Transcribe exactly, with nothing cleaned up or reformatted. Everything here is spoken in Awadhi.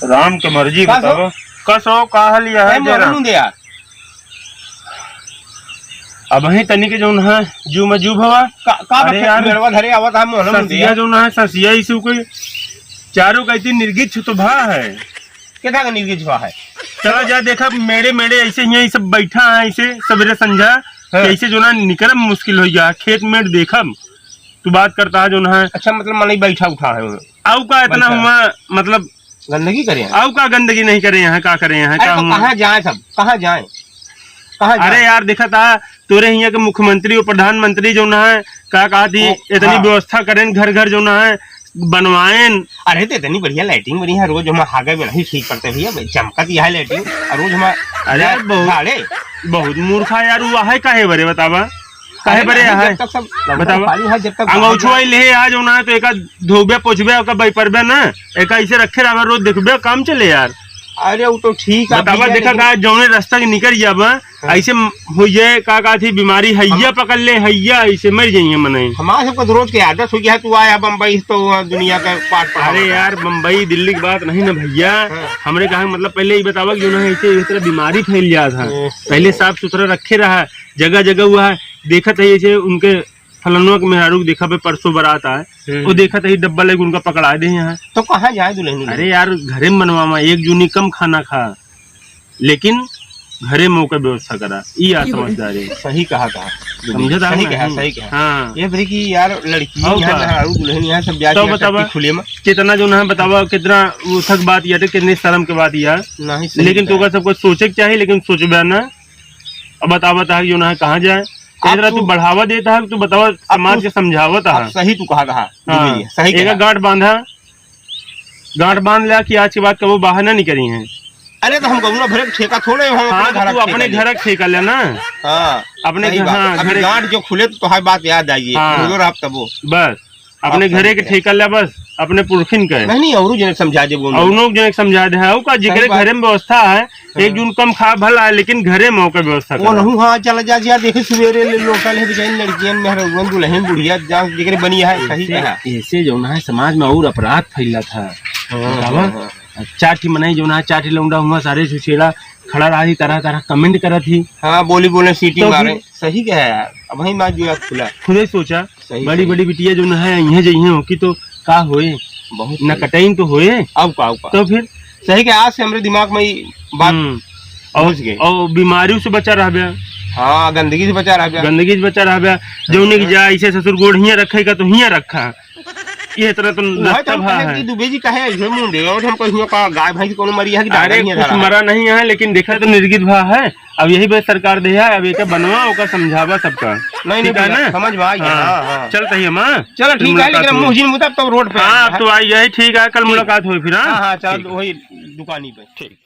राम के मर्जी का सो? बतावा। का सो, का हाल यह है अरे, मोहरा जरा? मुंह दे यार। अबहीं तनी के जौन है, जू में जू भवा। का, का अरे बच्चा यार, मेड़वा धरे आवत है, मोहरा मुंह दे ससिया यार। जौन है, ससिया इसु कोई चारों कहती निर्गित छु तो भा है। केथा का निर्गित भा है? चला जा देखा, मेड़े, मेड़े ऐसे ही सब बैठा है, ऐसे सबेरे संझा, हाँ। कि ऐसे जौन है निकलम मुश्किल हो गया, खेत मेड़ देखम। तू बात करता है जौन है। अच्छा, मतलब मनई बैठा उठा है वहाँ। आऊ का इतना बैठा है। हुआ, मतलब गंदगी करे हैं। आऊ का गंदगी नहीं करे यहाँ, का करे यहाँ, अरे का तो हुआ? कहाँ जाए सब, कहाँ जाए, कहाँ जाए? अरे यार, देखा था तोरे हियाँ के मुख्यमंत्री और प्रधानमंत्री जौन है, का कहा थी, ओ, इतनी हाँ। व्यवस्था करें, घर घर जौन है बनवाएं। अरे तो इतनी बढ़िया लाइटिंग बनी है, रोज हम हागे में नहीं ठीक करते भैया, चमकत यह है लाइटिंग, और रोज हम अरे यार, बहुत, झाड़े। बहुत मूर्खा यार, वो है काहे बरे बतावा? काहे अरे बरे नहीं, है? जब तक सब बतावा। खाली है, जब तक अंगौछो बाहर आई ले आ जौन है तो एक धोबे पोछबे, ओकर बैपरबे ना, एक ऐसे रखे रहबे, रोज देखबे, काम चले यार। अरे वो तो ठीक है बतावा, भैया, देखा लेकिन का जौने रास्ता के निकल जाबे, हाँ। ऐसे म-, हो जाए, का, का थी बीमारी, हैया हम पकड़ ले, हैया, ऐसे मर जाइए मनई। हमारे सबको तो रोज के आदत हो गया है, तू आया बम्बई तो वहाँ दुनिया का पाठ पढ़ा अरे होता है। यार, बम्बई, दिल्ली की बात नहीं ना भैया। हाँ। हमरे कहा मतलब पहले ही बतावा कि जौन है ऐसे, इस तरह बीमारी फैल जात है। हम्म। पहले साफ सुथरा रखे रहा, जगह जगह हुआ है, देखत है ऐसे उनके फलनवा के मेहरारू के देखा बे परसों बारात आए, हम्म। वो देखत है डब्बा लेके उनका पकड़ा दे यहाँ। तो कहाँ जाए दुल्हन? अरे यार, घरे में बनवावा, एक जूनी कम खाना खा, लेकिन घरे में ओकर व्यवस्था करा, ई आ समझदारी। सही कहा था। समझे था सही ना? कहा, सही कहा। हाँ। ये भाई कि यार लड़की और यहाँ का? मेहरारू दुल्हन यहाँ सब जाके तो यहाँ बतावा, सबके खुले में। कितना जौन है बतावा, कितना उथक बात या, कितनी शर्म के बात या। नहीं, सही लेकिन कहा। तो ओकर सबको सोचे के चाहिए, लेकिन सोचबे ना। अब बतावा था जौन है कहाँ जाए? तो आप इतना तू तू बढ़ावा देता है, तू बतावा, अब समाज तू के समझावत आप है। सही तू कहा था, हाँ, दीदी, सही एक कहा। गांठ बांधा, गांठ बांध लिया कि आज के बाद कबो बाहर ना निकली हैं। अरे तो हम गौरा भरे के ठेका थोड़े, हम हाँ, अपने तो घर तू के अपने ठेका ले। घर के ठेका ले ना। हाँ, अपने सही घर, बात। हाँ, अभी घर गांठ जो खुले तो तोहार बात याद आई है, हाँ। बोलो रहा तबो। बस, अपने आप घरे सही के कहे। ठेका ले बस, अपने पुरखिन के। नहीं, नहीं, औरू जने समझा दे बोलो। औरू जने समझा दे, हाँ, का सही जेकरे बात। घरे में व्यवस्था है, एक हाँ। जून कम खा भला है, लेकिन घरे में ओकर व्यवस्था वो करा। नहु, हाँ, चला जा, जा, देखे, सुबेरे ले लोटा ले बेचारी लड़कियन, मेहररुअन, दुल्हन, बुढ़िया, जा, जेकरे बनी है, सही ऐसे, कहा। ऐसे जौन है, समाज में और अपराध फैलत है। हाँ, बतावा? हाँ, हाँ। चार ठी मनई जौन है, चार ठी लौंडा हुआ, सारे सुसेड़ा खड़ा रहा ही, तरह, तरह comment करत ही। हाँ, बोली बोले, सीटी तो मारे। फिर सही कहा यार, अब वही बात जो है खुला। खुदे सोचा, सही, बड़ी, सही। बड़ी बिटिया जौन है, इहें जइहें हो कि तो का होए? बहुत न सही। कटइन तो होए। अब का, अब का? तो फिर? सही के आज से हमरे दिमाग में ई बात हम्म। और, घुस गई। और बीमारी से बचा रहबे। हाँ, गंदगी से बचा रहबे। गंदगी से बचा रहबे। हाँ। जौने की जा, इसे ससुर गोड़ हियाँ रखे का तो हियाँ रखा। ये तरह तो वह तो रास्ता हम भा कहे है। कि दुबे जी कहे, "इसे मुंडे, और हम कहियो का गाय भैंस कोनो मरी है कि अरे, डाला नहीं है कुछ धरा है?" मरा नहीं है, लेकिन देखा तो निर्गित भा है। अब यही बे सरकार दे है, अब एके बनवा, ओका समझावा सबका। नहीं, ठीक नहीं, है भैया, ना? समझ में आ गया। हाँ। हाँ, हाँ। चल तही हम, हाँ? चलो, फिर ठीक है, लेकिन मुलाकात अब होई। मुँह जी मुँह तब, तब रोड पे हाँ, आएंगे, अब तो हाँ? आई, यही ठीक है, कल ठीक। मुलाकात होई फिर, हाँ? हाँ, हाँ, चल, ठीक। वही दुकानी पे। ठीक।